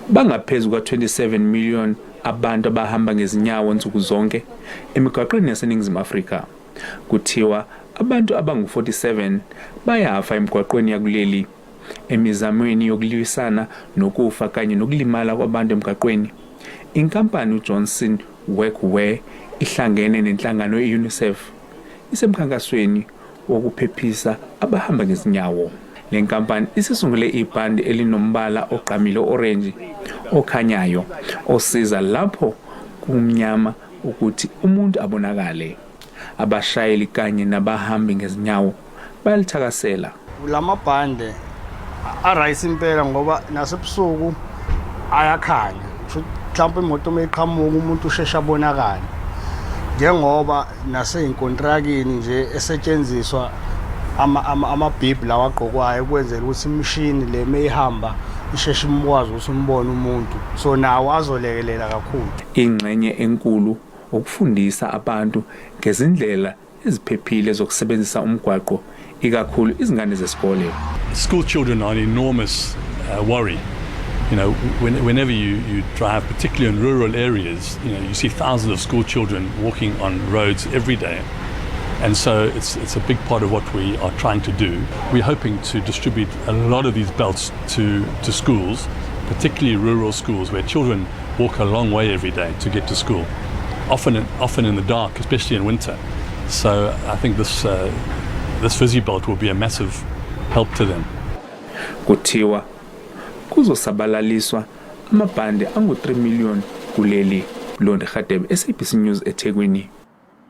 Bangaphezu kwa-27 million abantu abahamba ngezinyawo nsuku zonke emigwaqweni yaseNingizimu Afrika. Kuthiwa abantu abangu-47 bayafa emigwaqweni yakuleli. Emizamweni yokulwisana nokufa kanye nokulimala kwabantu emgwaqweni, inkampani uJohnson Workwear ihlangene nenhlangano i-UNICEF isemkhankasweni wokuphephisa abahamba ngezinyawo. Le nkampani isisungule ibhande elinombala ogqamile orange okhanyayo osiza lapho kumnyama ukuthi umuntu abonakale. Abashayeli kanye nabahambi ngezinyawo bayalithakasela. Lamabhande a-right impela ngoba nasebusuku ayakhanya. Kusho mhlawumbe imoto uma iqhamuka umuntu usheshe abonakale. Njengoba nasey'nkontrakini nje esetshenziswa amabhibhi lawa agqokwayo ukwenzela ukuthi imishini le meyihamba isheshe imkwazi ukuthi umbone umuntu, so nawo azolekelela kakhulu. Ingxenye enkulu ukufundisa abantu ngezindlela eziphephile zokusebenzisa umgwaqo, ikakhulu izingane zesikole. School children are an enormous worry. Whenever you drive, particularly in rural areas, you see thousands of school children walking on roads every day. And so it's a big part of what we are trying to do. We're hoping to distribute a lot of these belts to schools, particularly rural schools where children walk a long way every day to get to school, often in the dark, especially in winter. So I think this Visi-Belt will be a massive help to them. Kuthiwa kuzosabalaliswa amabhande angu-3 million kuleli. Londi Hadebe, SABC News, eThekwini.